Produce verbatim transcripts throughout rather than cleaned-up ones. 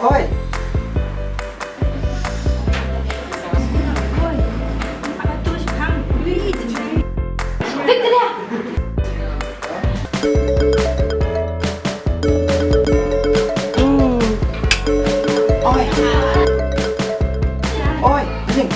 Oi. Oi. Oi, Ling.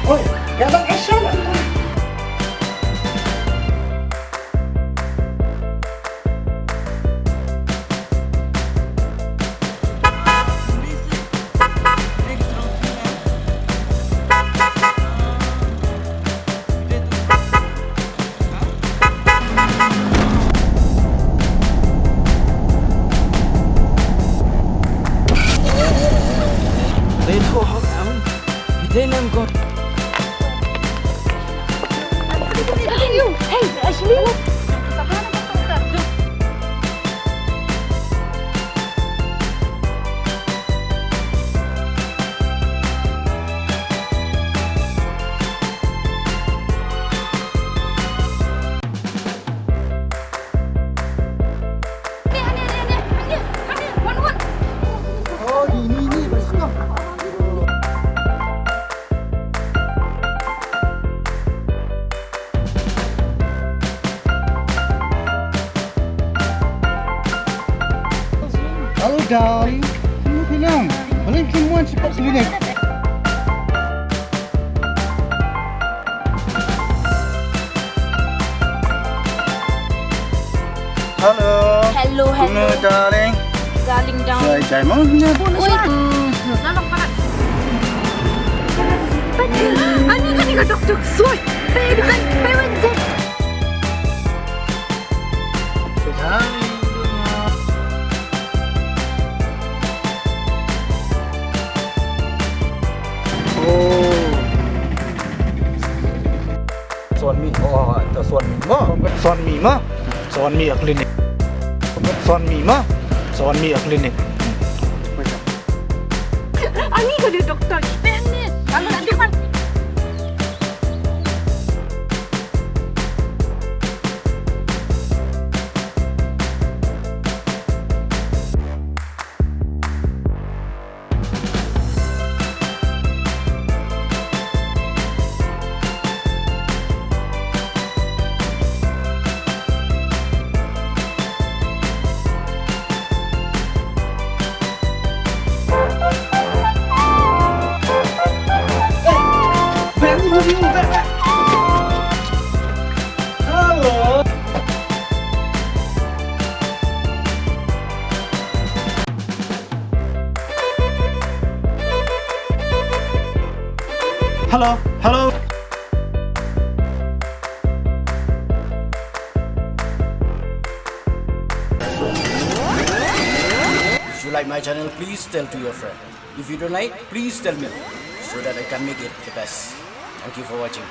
Oi, ïa bang action. Dei to hok am. Dei nam ko. Hey, Ashley. Hello, darling. Ano ka lang? Balik ka mo sa clinic. Hello. Hello, hello. Hello, darling. Darling, darling. Jai, jai, mo. Oi. Ani, ani ka doktor. Soi. Pe, pe, pe, pe. Oh. Suan mi, oh, ta suan mi ma. Suan mi ma. Suan mi a clinic. Suan mi ma. Suan mi a clinic. Ani ka doktor. Pe ni. Kamu nak depan. Hello, hello. If you like my channel, please tell to your friend. If you don't like, please tell me so that I can make it the best. Thank you for watching.